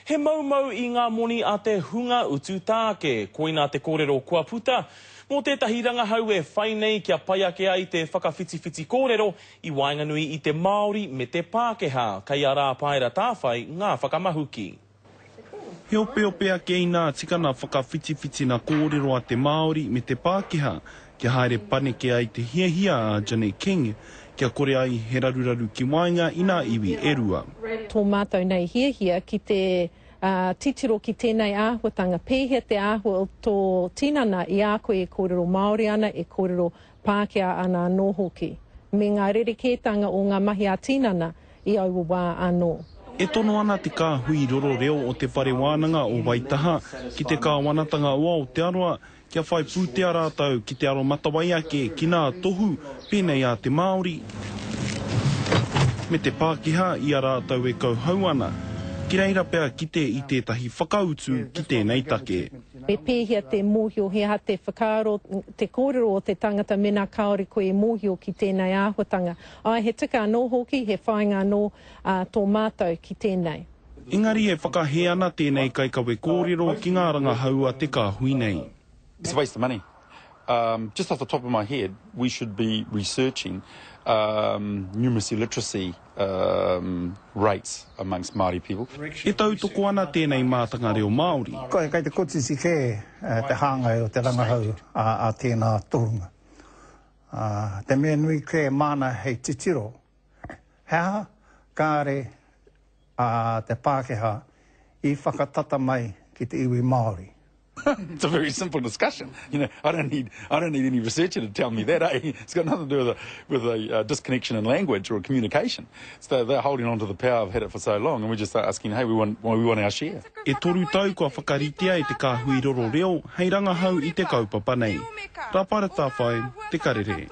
He moumou i ngā moni a te hunga utu tāke, koinā te kōrero kua puta, mō tētahi rangahau e whai nei kia pai ake ai te whakawhitiwhiti kōrero i waenganui i te Māori me te Pākehā. Kei a Rāpaera Tāwhai ngā whakamahuki. He opeope ake inā tikana whakawhitiwhitina kōrero a te Māori me te Pākehā kia haere paneke ai te hiahia a Jeanette King kia kore ai he raruraru ki waenga i nā iwi e rua. Tō mātou nei hiahia ki te titiro ki tēnei āhuatanga, pēhea te āhua o tō tinana i a koe e kōrero Māori ana, e kōrero Pākehā ana anō hoki, me ngā rerekētanga o ngā mahi ā-tinana i aua wā anō. E tono ana te kāhui roro reo o Te Whare Wānanga o Waitaha ki te Kāwanatanga o Aotearoa kia whai pūtea rātou ki te aromatawai ake ki nā tohu pēnei a te Māori me te Pākehā i a rātou e kauhau ana, ki reira pea kite i tētahi whakautu ki tēnei take. Me pēhea te mōhio he aha te whakaaro, te kōrero o te tangata mēnā kāore koe e mōhio ki tēnei āhuatanga. Āe, he tika anō hoki, he whāinga anō tō mātou ki tēnei. Engari e whakahē ana tēnei kaikawe kōrero ki ngā rangahau a te kāhui nei. It's a waste of money. Um, just off the top of my head, we should be researching um, numeracy literacy um, rates amongst Māori people. E tautoko ana tēnei mātanga reo Māori. Kei te kotiti kē te hāngai o te rangahau a tēnā tohunga. Te mea nui kē māna hei titiro, he aha kāre a te Pākehā i whakatata mai ki te iwi Māori. It's a very simple discussion. You know, I don't need, I don't need any researcher to tell me that, eh? It's got nothing to do with a, with a uh, disconnection in language or communication. So they're holding on to the power, have had it for so long, and we're just asking, hey, we want, we want our share. E toru tau kua whakaritea e te Kāhui Roro Reo hei rangahau i te kaupapa nei. Rapara Tawhai, Te Karere.